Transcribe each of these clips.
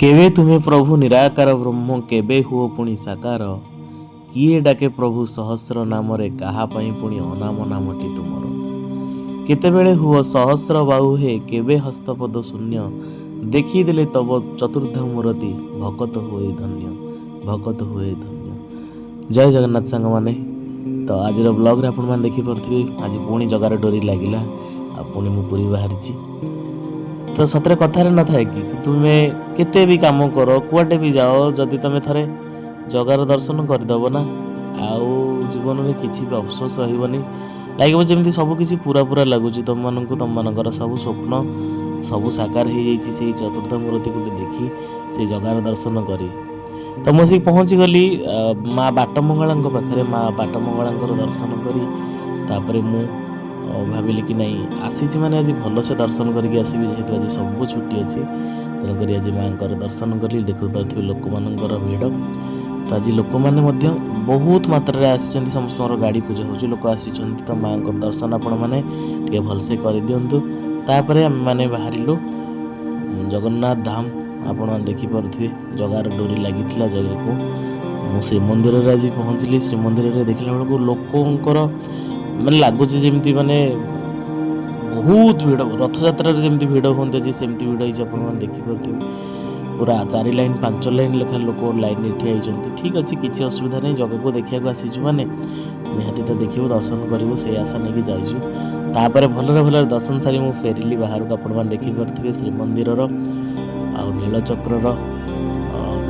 କେବେ ତୁମେ ପ୍ରଭୁ ନିରାକାର ବ୍ରହ୍ମ, କେବେ ହୁଅ ପୁଣି ସାକାର। କିଏ ଡାକେ ପ୍ରଭୁ ସହସ୍ର ନାମରେ, କାହା ପାଇଁ ପୁଣି ଅନାମ ନାମଟି ତୁମର? କେତେବେଳେ ହୁଅ ସହସ୍ର ବାହୁ ହେ, କେବେ ହସ୍ତପଦ ଶୂନ୍ୟ। ଦେଖିଦେଲେ ତବ ଚତୁର୍ଦ୍ଧା ମୂରତି, ଭକତ ହୁଏ ଧନ୍ୟ, ଭକତ ହୁଏ ଧନ୍ୟ। ଜୟ ଜଗନ୍ନାଥ ସାଙ୍ଗମାନେ। ତ ଆଜିର ବ୍ଲଗ୍ରେ ଆପଣମାନେ ଦେଖିପାରୁଥିବେ, ଆଜି ପୁଣି ଜଗାର ଡୋରି ଲାଗିଲା ଆଉ ପୁଣି ମୁଁ ପୁରୀ ବାହାରିଛି। ତ ସତରେ କଥାରେ ନଥାଏ କି ତୁମେ କେତେ ବି କାମ କର, କୁଆଡ଼େ ବି ଯାଅ, ଯଦି ତୁମେ ଥରେ ଜଗାର ଦର୍ଶନ କରିଦେବ ନା, ଆଉ ଜୀବନରେ କିଛି ବି ଅଫସୋସ ରହିବନି। ଲାଗିବ ଯେମିତି ସବୁ କିଛି ପୁରା ପୁରା ଲାଗୁଛି ତୁମମାନଙ୍କୁ। ତୁମମାନଙ୍କର ସବୁ ସ୍ୱପ୍ନ ସବୁ ସାକାର ହେଇଯାଇଛି ସେଇ ଚତୁର୍ଦ୍ଧା ମୂର୍ତ୍ତିକୁ ଦେଖି, ସେଇ ଜଗାର ଦର୍ଶନ କରି। ତ ମୁଁ ଆସିକି ପହଞ୍ଚିଗଲି ମା ବାଟମଙ୍ଗଳାଙ୍କ ପାଖରେ। ମା ବାଟମଙ୍ଗଳାଙ୍କର ଦର୍ଶନ କରି ତାପରେ ମୁଁ ଭାବିଲି କି ନାଇଁ, ଆସିଛି ମାନେ ଆଜି ଭଲସେ ଦର୍ଶନ କରିକି ଆସିବି, ଯେହେତୁ ଆଜି ସବୁ ଛୁଟି ଅଛି। ତେଣୁକରି ଆଜି ମାଆଙ୍କର ଦର୍ଶନ କଲି। ଦେଖିପାରୁଥିବେ ଲୋକମାନଙ୍କର ଭିଡ଼। ତ ଆଜି ଲୋକମାନେ ମଧ୍ୟ ବହୁତ ମାତ୍ରାରେ ଆସିଛନ୍ତି। ସମସ୍ତଙ୍କର ଗାଡ଼ି ପୂଜା ହେଉଛି, ଲୋକ ଆସିଛନ୍ତି। ତ ମାଆଙ୍କର ଦର୍ଶନ ଆପଣମାନେ ଟିକେ ଭଲସେ କରିଦିଅନ୍ତୁ। ତାପରେ ଆମେମାନେ ବାହାରିଲୁ ଜଗନ୍ନାଥ ଧାମ। ଆପଣମାନେ ଦେଖିପାରୁଥିବେ, ଜଗାର ଡୋରି ଲାଗିଥିଲା ଜଗାକୁ। ମୁଁ ଶ୍ରୀମନ୍ଦିରରେ ଆଜି ପହଞ୍ଚିଲି। ଶ୍ରୀମନ୍ଦିରରେ ଦେଖିଲା ବେଳକୁ ଲୋକଙ୍କର ମାନେ ଲାଗୁଛି ଯେମିତି ମାନେ ବହୁତ ଭିଡ଼। ରଥଯାତ୍ରାରେ ଯେମିତି ଭିଡ଼ ହୁଅନ୍ତି, ଆଜି ସେମିତି ଭିଡ଼ ହେଇଛି। ଆପଣମାନେ ଦେଖିପାରୁଥିବେ, ପୁରା ଚାରି ଲାଇନ୍, ପାଞ୍ଚ ଲାଇନ୍ ଲେଖା ଲୋକ ଲାଇନ୍ରେ ଠିଆ ହେଇଛନ୍ତି। ଠିକ୍ ଅଛି, କିଛି ଅସୁବିଧା ନାହିଁ। ଜଗାକୁ ଦେଖିବାକୁ ଆସିଛୁ ମାନେ ନିହାତି ତ ଦେଖିବୁ, ଦର୍ଶନ କରିବୁ, ସେଇ ଆଶା ନେଇକି ଯାଇଛୁ। ତାପରେ ଭଲରେ ଭଲରେ ଦର୍ଶନ ସାରି ମୁଁ ଫେରିଲି ବାହାରକୁ। ଆପଣମାନେ ଦେଖିପାରୁଥିବେ ଶ୍ରୀମନ୍ଦିରର ଆଉ ନୀଳଚକ୍ରର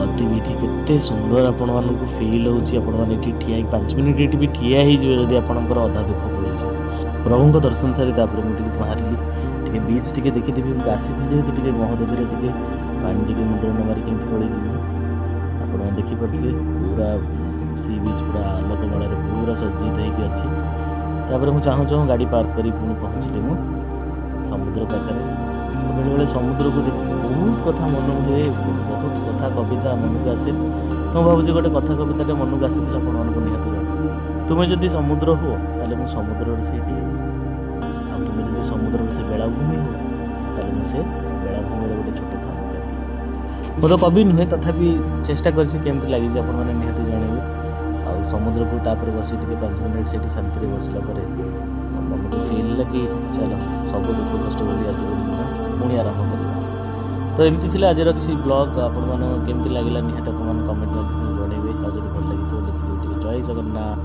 ଗତିବିଧି କେତେ ସୁନ୍ଦର ଆପଣମାନଙ୍କୁ ଫିଲ୍ ହେଉଛି। ଆପଣମାନେ ଏଠି ଠିଆ ହେଇକି 5 ମିନିଟ୍ ଏଠି ବି ଠିଆ ହେଇଯିବେ ଯଦି, ଆପଣଙ୍କର ଅଧା ଦୁଃଖ ପଳେଇଯିବ। ପ୍ରଭୁଙ୍କ ଦର୍ଶନ ସାରି ତାପରେ ମୁଁ ଟିକେ ବାହାରିଲି, ଟିକେ ବିଚ୍ ଟିକେ ଦେଖିଦେବି। ମୁଁ ଆସିଛି ଯେହେତୁ, ଟିକେ ମହୋଦଧିରେ ଟିକେ ପାଣି ଟିକେ ମୁଣ୍ଡରେ ନ ମାରି କେମିତି ପଳେଇଯିବି? ଆପଣମାନେ ଦେଖିପାରୁଥିବେ, ପୁରା ସି ବିଚ୍ ପୁରା ଆଲୋକମାଳାରେ ପୁରା ସଜ୍ଜିତ ହେଇକି ଅଛି। ତାପରେ ମୁଁ ଚାହୁଁ ଚାହୁଁ ଗାଡ଼ି ପାର୍କ କରି ପୁଣି ପହଞ୍ଚିଲି ମୁଁ ସମୁଦ୍ର ପାଖରେ। ବେଳେବେଳେ ସମୁଦ୍ରକୁ ଦେଖି ବହୁତ କଥା ମନ ହୁଏ, ବହୁତ କଥା କବିତା ମନକୁ ଆସେ। ତ ମୁଁ ଭାବୁଛି ଗୋଟେ କଥା କବିତାଟେ ମନକୁ ଆସିଥିଲା, ଆପଣମାନଙ୍କୁ ନିହାତି ଜଣାଇବି। ତୁମେ ଯଦି ସମୁଦ୍ର ହୁଅ, ତାହେଲେ ମୁଁ ସମୁଦ୍ରର ସେଇଠି ହେବି। ଆଉ ତୁମେ ଯଦି ସମୁଦ୍ରର ସେ ବେଳାଭୂମି ହୁଅ, ତାହେଲେ ମୁଁ ସେ ବେଳାଭୂମିର ଗୋଟେ ଛୋଟ ଶାମୁକାଟିଏ। ମୁଁ ତ କବି ନୁହେଁ, ତଥାପି ଚେଷ୍ଟା କରିଛି। କେମିତି ଲାଗିଛି ଆପଣମାନେ ନିହାତି ଜଣାଇବେ। ଆଉ ସମୁଦ୍ରକୁ ତାପରେ ବସି ଟିକେ 5 ମିନିଟ୍ ସେଇଠି ଶାନ୍ତିରେ ବସିଲା ପରେ ମନକୁ ଫିଲ୍ ହେଲା କି ଚାଲ, ସବୁ ଦୁଃଖ କଷ୍ଟ ଭୁଲି ଆଜି ଗୋଟେ ଦିନ ପୁଣି ଆରମ୍ଭ କରିବା। ତ ଏମିତି ଥିଲା ଆଜିର କିଛି ବ୍ଲଗ୍। ଆପଣମାନଙ୍କୁ କେମିତି ଲାଗିଲା, ନିହାତି ଆପଣମାନେ କମେଣ୍ଟ ମାଧ୍ୟମରେ ଜଣାଇବେ। ଆଉ ଯଦି ଭଲ ଲାଗିଥିବ, ଲେଖିଦେବେ ଟିକେ ଜୟ ଜଗନ୍ନାଥ।